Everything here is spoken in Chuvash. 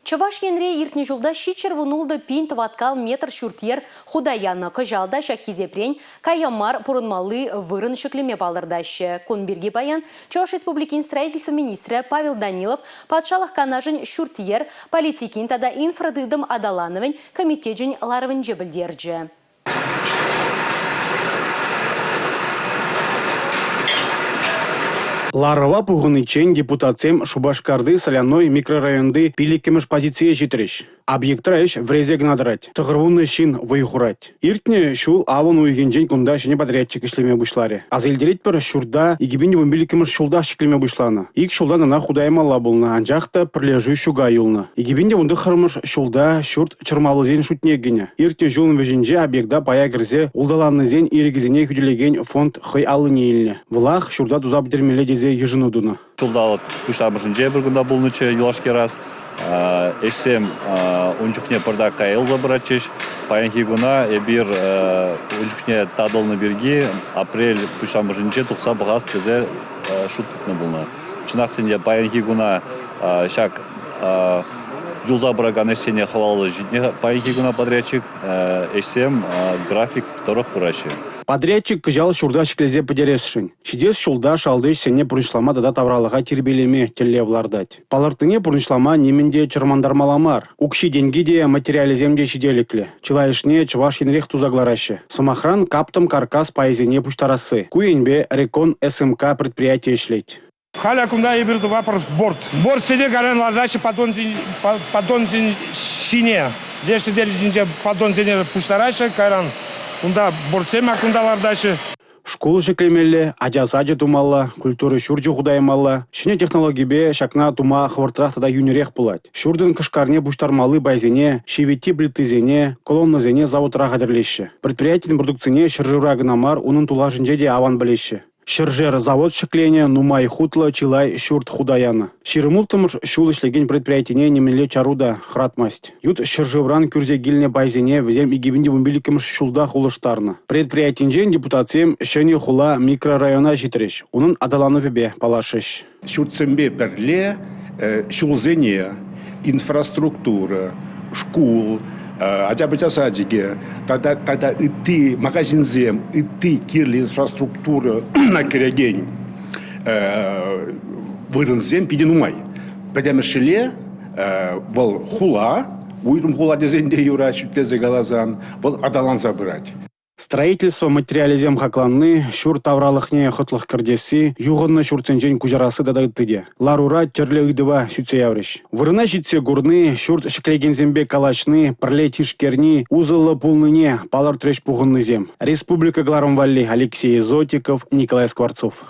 Чӑваш Енре иртнӗ ҫулта 716 пин тӑваткал метр ҫурт-йӗр хута янӑ. Кӑҫал та ҫак хисепрен кая мар пурӑнмалли вырӑн ҫӗклеме палӑртаҫҫӗ. Кун пирки паян Чӑваш Республикин строительство министрӗ Павел Данилов Патшалӑх Канашӗн ҫурт-йӗр политикин тата инфратытӑм аталанӑвӗн комитечӗн ларӑвӗнче пӗлтерчӗ. Ларӑва пухӑниччен депутатсем Шупашкарти Соляной микрорайонти 5-мӗш позицие ҫитрӗҫ. Объектра ӗҫ вӗресе кӑна тӑрать. 90 ҫын вӑй хурать. Иртнӗ ҫул авӑн уйӑхӗнчен кунта ҫӗнӗ подрядчик ӗҫлеме пуҫларӗ. Аса илтеретпӗр, ҫурта 2015-мӗш ҫултах ҫӗклеме пуҫланӑ. Ик ҫултан ӑна хута ямалла пулнӑ, анчах та пӗрлешӳ ҫука юлнӑ. 2019-мӗш ҫулта ҫурт чӑрмавлисен шутне кӗнӗ. Иртнӗ ҫулӑн вӗҫӗнче объекта пая кӗрсе улталаннисен ирӗкӗсене хӳтӗлекен фонд хӑй аллине илнӗ. Вӑлах ҫурта туса пӗтермелле тесе йышӑну тунӑ. Ҫулталӑк пуҫламӑшӗнче пӗр кунта пулнӑччӗ юлашки раз. Ӗҫсем ун чухне пӑртак каялла пыратчӗҫ. Паянхи куна эпир ун чухне татӑлнӑ пирки апрель пуҫламӑшӗнче тухса пӑхас тесе шут тытнӑ пулнӑ. Чӑнах ӗнтӗ паянхи куна ҫак юлса пыракан ӗҫсене хӑваласа ҫитнӗ паянхи куна подрядчик ӗҫсем график тӑрӑх пыраҫҫӗ. Подрядчик кӑҫал ҫурта ҫӗклесе пӗтересшӗн. Ҫитес ҫулта шалти ӗҫсене пурнӑҫлама тата тавралӑха тирпейлеме тӗллев лартать. Палӑртнине пурнӑҫлама нимӗн те чӑрмантармалла мар. Укҫи-тенки те, материалӗсем те ҫителӗклӗ. Чылайӑшне Чӑваш Енрех туса кӑлараҫҫӗ. Сӑмахран, каптӑм каркас пайӗсене пуҫтарасси. Ку енпе Рекон СМК предприяти ӗҫлет. Халӗ кунта эпир тӑватпӑр борт. Бортсене кайран лартаҫҫӗ поддонсен ҫине. Леш сӗтел ҫинче поддонсене пуҫтараҫҫӗ, кайран унта бортсем кунта лартаҫҫӗ. Шкул ҫӗклемелле, ача сачӗ тумалла, культура ҫурчӗ хута ямалла. Ҫӗнӗ технологипе ҫакна тума хӑвӑртрах тата йӳнӗрех пулать. Ҫуртӑн кӑшкарне пуҫтармалли пайсене, ҫивитти плитисене, колоннӑсене заводра хатӗрлеҫҫӗ. Предприятин продукцине ҫӗршывра кӑна мар, унӑн тулашӗнче те аван пӗлеҫҫӗ. Ҫӗршер завод ҫӗкленӗ, нумай хутлӑ чылай ҫурт хута янӑ. 26-мӗш ҫул ӗҫлекен предприятине нимӗнле чару та хӑратмасть. Ют ҫӗршывран кӳрсе килнӗ пайсене вӗсем 2015-мӗш ҫултах улӑштарнӑ. Предприятинчен депутатсем Ҫӗнӗ хула микрорайона ҫитрӗҫ, унӑн аталанӑвӗпе паллашрӗҫ. Ҫуртсемпе пӗрле ҫулсене, инфраструктура, шкул, ача-пӑча садикӗ тата тата ытти магазинсем, ытти кирлӗ инфраструктурӑна кӗрекен вырӑнсем питӗ нумай. Пӗтӗмӗшле вӑл хула, уйрӑм хула тесен те юрать, шӳтлесе каласан, вӑл аталанса пырать. Строительство материалӗсем хакланни, ҫурт тавралӑхне хӑтлӑх кӗртесси, юхӑннӑ ҫуртсенчен куҫарасси тата ытти те. Ларура тӗрлӗ ыйтӑва сӳтсе яврӗҫ. Вырӑна ҫитсе курни, ҫурт ҫӗклекенсемпе калаҫни, пӗрле тишкерни усӑллӑ пулнине палӑртрӗҫ пухӑннисем. Республика кӑларӑм валли Алексей Зотиков, Николай Скворцов.